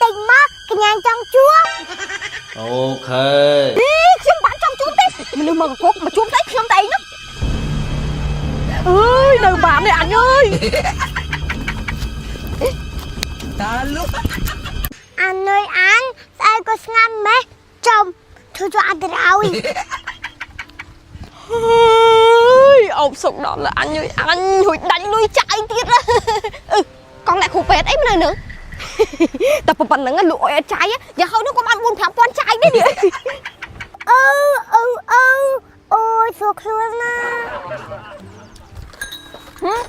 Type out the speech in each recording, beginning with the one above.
តិចមកកញ្ញាចង់ជួប OK ខ្ញុំបានចង់ជួបទេមនុស្សមកកកមកជួបតែខ្ញុំតែឯងនោះអើយនៅបានទេអញអើយ អាននយអានស្អែកក៏ស្ងាត់ម៉េះចំធ្វើជួយអត់ទៅឲ្យ អើយអោបសុកដល់អញអើយអញរួចដាច់លុយចាយទៀតអឺកង់អ្នកគ្រូពេទ្យអីមិននៅនឹងតែប៉ុណ្្នឹងលក់អុយអត់ចាយយ៉ាងហោចនោះក៏បាន4 5000ចាយដែរនេះ អឺអឺអឺអូយសួរខ្លួនណា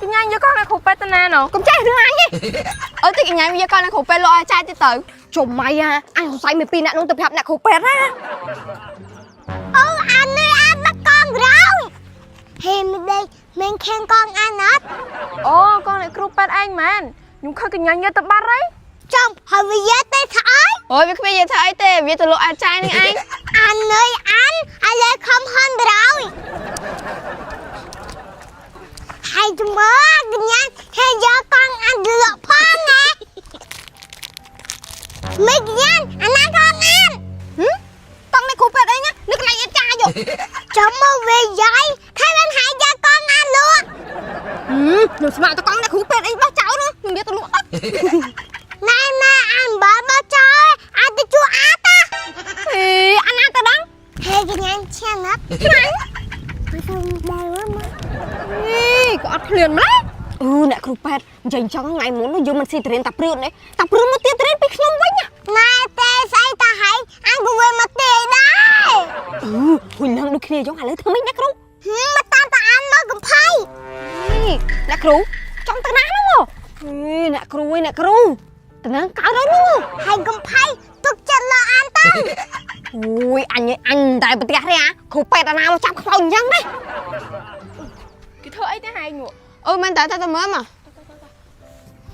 កញ្ញាយកកង់អ្នកគ្រូពេទ្យទៅណាណូ កុំចេះរឿងអញទេ អើតិចកញ្ញាយកកង់អ្នកគ្រូពេទ្យលក់ឲ្យចាយទៀតទៅ ជុំម៉ៃហ่าអញសង្ស័យមានពីរអ្នកនោះទៅប្រាប់អ្នកគ្រូពេទ្យណា អឺអាននយអានបាត់កង់ក្រោយហេមិនដេកមិនខាងកង់អានអត់ អូកង់អ្នកគ្រូពេទ្យឯងមែនខ្ញុំឃើញកញ្ញាយកទៅបាត់ហើយ ចំហើយវាយកទៅថាអី អូយវាគ្មាននិយាយថាអីទេវាទៅលក់ឲ្យចាយនឹងឯង អាននយអានឥឡូវខំហន់ក្រោយហើយជំមើកញ្ញាហេយកកង់អានលក់ផងណាមិនកញ្ញាអាណាកង់អាន កង់អ្នកគ្រូពេទ្យអីណានៅកន្លែងអត់ចាយ ចាំមកវាយាយថៃបានហៅយកកង់អានលក់ ខ្ញុំស្មានតកង់អ្នកគ្រូពេទ្យអីបោះចោលនោះខ្ញុំយកទៅលក់អត់ ណែណែអានបើបោះចោលអានទៅជួអាតា អេអាណាទៅដឹង ហេកញ្ញាឈានណាត់ឆ្ងាញ់ទៅដល់មក អេក៏អត់ឃ្លានម្ល៉េះអឺអ្នកគ្រូពេទ្យនិយាយចឹងថ្ងៃមុននោះយើងមិនស៊ីតរៀនតាព្រឿនទេតាព្រឿនមកទៀតតរៀនពីខ្ញុំវិញណា ណែទេស្អីតាហែងអានក៏វាមកទេដែរ អឺហ៊ុញឡើងដូចគ្នាចឹងឥឡូវធ្វើម៉េចអ្នកគ្រូ មកតាមតាអានមកកំភៃ អ្នកគ្រូចង់ទៅណានោះមកអេអ្នកគ្រូឯអ្នកគ្រូតំណងកើតហើយនោះ ហើយកំភៃទុកចិត្តលើអានទៅ អូយអញអញតែប្រទះទេអាគ្រូពេទ្យអាណាមកចាប់ខ្លោចអញ្ចឹងណា គេធ្វើអីទៅហែងនោះអឺមែនតើតើមើលមក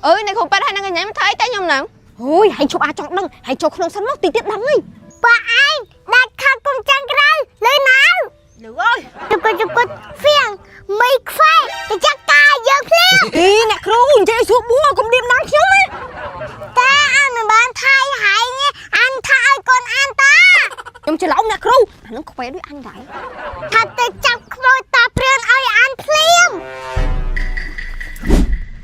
អើយអ្នកគ្រូពេទ្យហើយនឹងកញ្ញាមកធ្វើអីទៅខ្ញុំហ្នឹង អូយហើយជប់អាចង់ដឹងហើយចូលក្នុងសិនមកតិចទៀតដឹងហើយ បើឯងដាច់ខាត់គុំចាំងក្រៅលើណាវ លឺអើយ ជុកជុកហ្វៀងមីខ្វែទៅចាក់កាយយើងភ្លាម អីអ្នកគ្រូនិយាយឲ្យស្រួលបួកុំឌៀមដាំខ្ញុំណា តាអានមិនបានថៃហែងអានថាឲ្យកូនអានតា ខ្ញុំច្រឡំអ្នកគ្រូអានឹងខ្វែដូចអញដែរ ថាទៅចាប់ខ្មោចតាព្រានឲ្យអានភ្លាម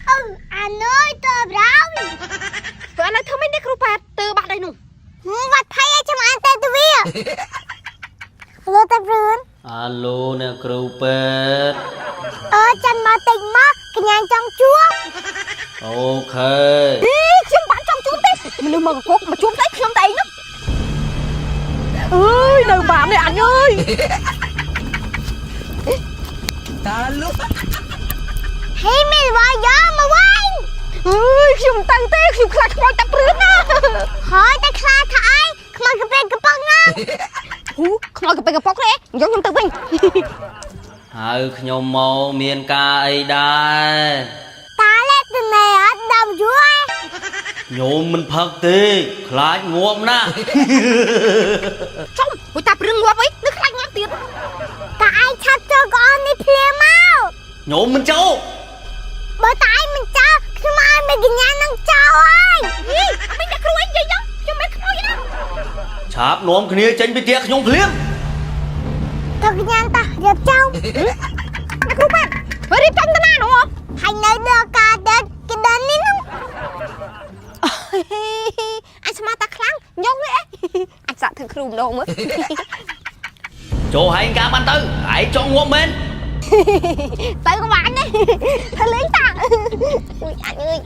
អឺអានអើយតប្រោយ ព្រោះឥឡូវធ្វើម៉េចអ្នកគ្រូប៉ែតទើបាត់ដែរនោះ វត្តភ័យឲ្យចាំអានតែទៅវាលោតាព្រាន អាឡូអ្នកគ្រូពេទ្យ អឺចាន់មកតិចមកកញ្ញាចង់ជួប OK អេខ្ញុំបានចង់ជួបទេមនុស្សមកកកមកជួបតែខ្ញុំតែឯងនោះអើយនៅបានទេអញអើយ ហេមីវ៉ាយកមកវិញ អើយខ្ញុំទៅទេខ្ញុំខ្លាចខ្មោចតាព្រឿនណា ហើយតែខ្លាចថាអីខ្មោចកាពេកប៉ុងណា ហ៊ូខ្មោចកាពេកកប៉ុកទេអញ្ចឹងខ្ញុំទៅវិញ ហៅខ្ញុំមកមានការអីដែរ តាលេតណែអត់ដំយួរ ខ្ញុំមិនផឹកទេខ្លាចងាប់ណាស់ ចំហួយតាព្រឿនងាប់អីនៅខ្លាចងាប់ទៀត តាឯងឆាប់ចូលកអូននេះភ្លាមមក ខ្ញុំមិនចូល បើតាឯងមិនចោលខ្ញុំឲ្យមេកញ្ញានឹងចោលហើយ អីអត់មានអ្នកគ្រូអីនិយាយចឹងខ្ញុំមិនខ្មោចទេណា ឆាប់នាំគ្នាចេញពីផ្ទះខ្ញុំភ្លាម តើកញ្ញាតារៀបចំ អ្នកគ្រូប៉ែតធ្វើរៀបចំទៅណានោះ ហើយនៅដល់ការដេកគេដល់នេះនោះ អញស្មានតាខ្លាំងញងនេះអញសាក់ធ្វើគ្រូម្ដងមើល ចូលហែងការបានទៅឯងចង់ងាប់មែន ទៅក៏បានដែរធ្វើលេងតាអុយអញអើយ